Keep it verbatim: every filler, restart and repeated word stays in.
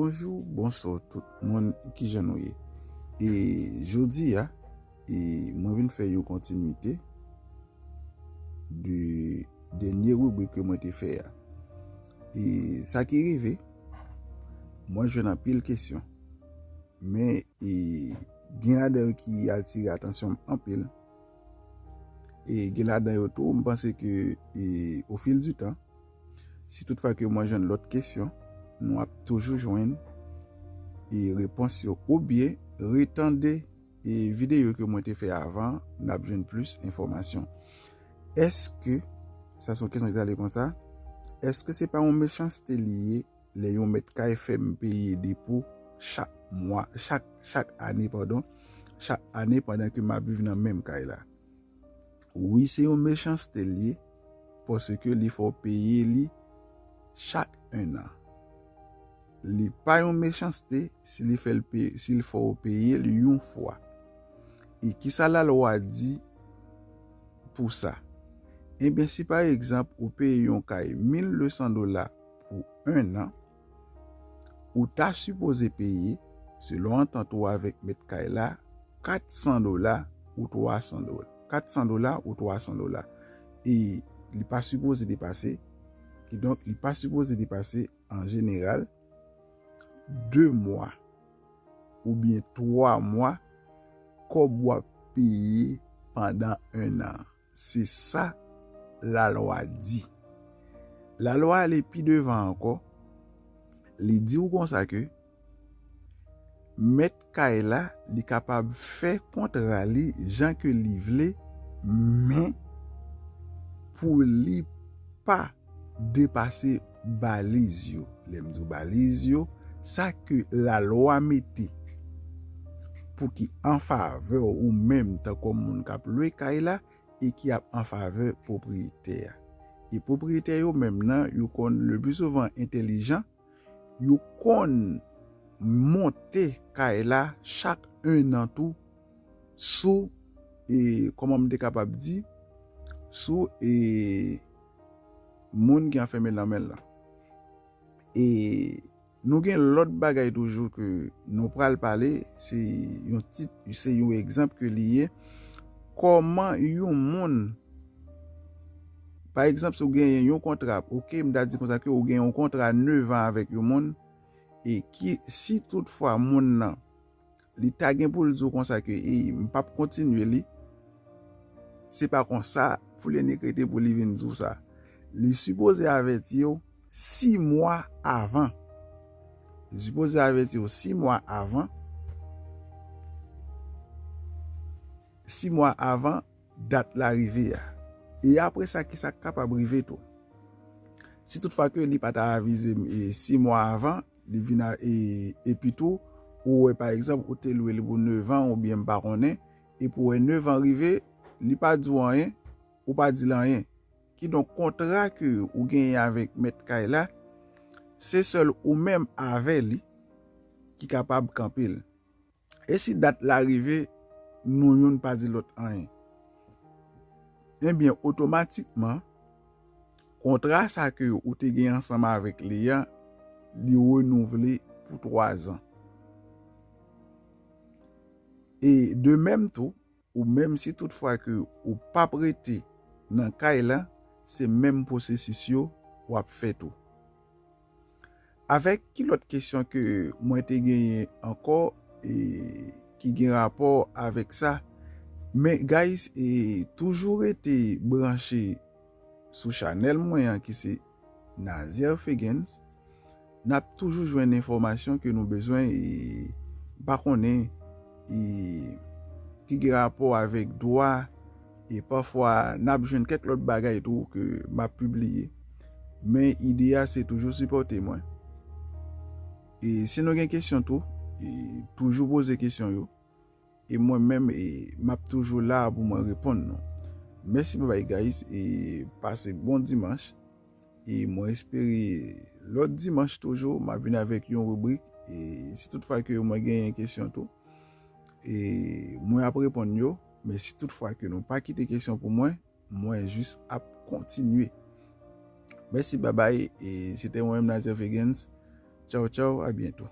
Bonjou, bonswa tout moun, kijan nou ye? E jodi a, e mwen vin fè yon kontinite de dènye ribrik ke mwen te fè a. E sa ki rive, mwen jwenn anpil kesyon. Men, e gen ladan yo ki atire atansyon m anpil. E gen ladan yo tou, m panse ke, e, au fil du temps, si toutfwa ke mwen jwenn lòt kesyon, nou ap toujou jwenn, e, repons yo. Oubyen, retande, e, videyo ke mwen te fè avan, n ap jwenn plis enfòmasyon. Èske, sa se yon kesyon ki t ale konsa, èske se pa yon mechanste li ye lè yon mèt kay fè m peye depo chak mwa, chak, chak ane, padon, chak ane pandan ke m ap viv nan menm kay la? Wi, se yon mechanste l ye, paske li fè w peye li chak ennan. Li pa yon mechanste si li fè l pe-, si l fè w peye l yon fwa. E kisa lalwa di pou sa? Ebyen, si pa egzanp ou peye yon kay mil de san dola pou ennan, ou ta sipoze peye, selon antant ou avèk mèt kay la, kat san dola ou twa san dola. Kat san dola ou twa san dola. E li pa sipoze depase, kidonk, li pa sipoze depase, an jeneral, de mwa oubyen twa mwa kòb w ap peye pandan ennan. Se sa lalwa di. Lalwa ale pi devan ankò. Li di w konsa ke mèt kay la, li kapab fè kontra li jan ke li vle, men pou li pa depase baliz yo. Lè m di w baliz yo, sa ke lalwa mete pou ki an favè w ou menm tankou moun k ap lwe kay la e ki ap an favè pwopriyetè a. E pwopriyetè yo menm nan, yo konn le pli souvan entèlijan, yo konn monte kay la chak ennan tou sou, e, kòman m te kapab di, sou, e, moun ki anfèmen nan men l lan. E nou gen lòt bagay toujou ke nou pral pale, se yon tit, se yon egzanp ke li ye. Kòman yon moun, pa egzanp, si w genyen yon kontra, oke, m ta di konsa ke ou gen yon kontra nevan avèk yon moun, e ki, si toutfwa moun nan, li ta gen pou l di w konsa ke, "Ey, m p ap kontinye li," se pa konsa pou li nik rete pou li vin di w sa. Li sipoze avèti w sis mwa avan. Li sipoze avèti w sis mwa avan. Sis mwa avan dat la rive a. E apre sa, kisa k kapab rive tou? Si toutfwa ke li pa ta avize m, e, sis mwa avan, li vin a, e, epi tou, ou wè, pa egzanp, ou te lwe li pou nevan oubyen m pa konnen, epi w wè nevan rive, li pa di w anyen, ou pa di l anyen. Kidonk, kontra ke ou genyen avèk mèt kay la, se sèl ou menm avè li ki kapab kanpe l. E si dat la rive, nou youn pa di lòt anyen? Ebyen, otomatikman, kontra sa ke ou te gen ansanm avèk li a, li renouvle pou twa zan. E de menm tou, ou menm si toutfwa ke ou p ap rete nan kay la, se menm pwosesis yo w ap fè tou. Avèk ki lòt kesyon ke mwen te genyen ankò, e ki gen rapò avèk sa? Men, guys, e toujou rete branche sou chanèl mwen an ki se Nazer Fegens. N ap toujou jwenn enfòmasyon ke nou bezwen, e m pa konnen, e ki gen rapò avèk dwa, e pafwa n ap jwenn kèk lòt bagay tou ke m ap pibliye. Men ide a se toujou sipòte mwen. E si nou gen kesyon tou, e toujou poze kesyon yo. E mwen menm, e m ap toujou la pou mwen reponn nou. Mèsi, babay, guys, e pase bon dimanch. E mwen espere lòt dimanch toujou, m ap vin avèk yon ribrik. E si toutfwa ke mwen genyen kesyon tou, e mwen ap reponn yo. Men si toutfwa ke nou pa kite kesyon pou mwen, mwen jis ap kontinye. Mèsi, babay. E se te mwen menm, Nazer Fegens, Tchaw, tchaw, à bientôt.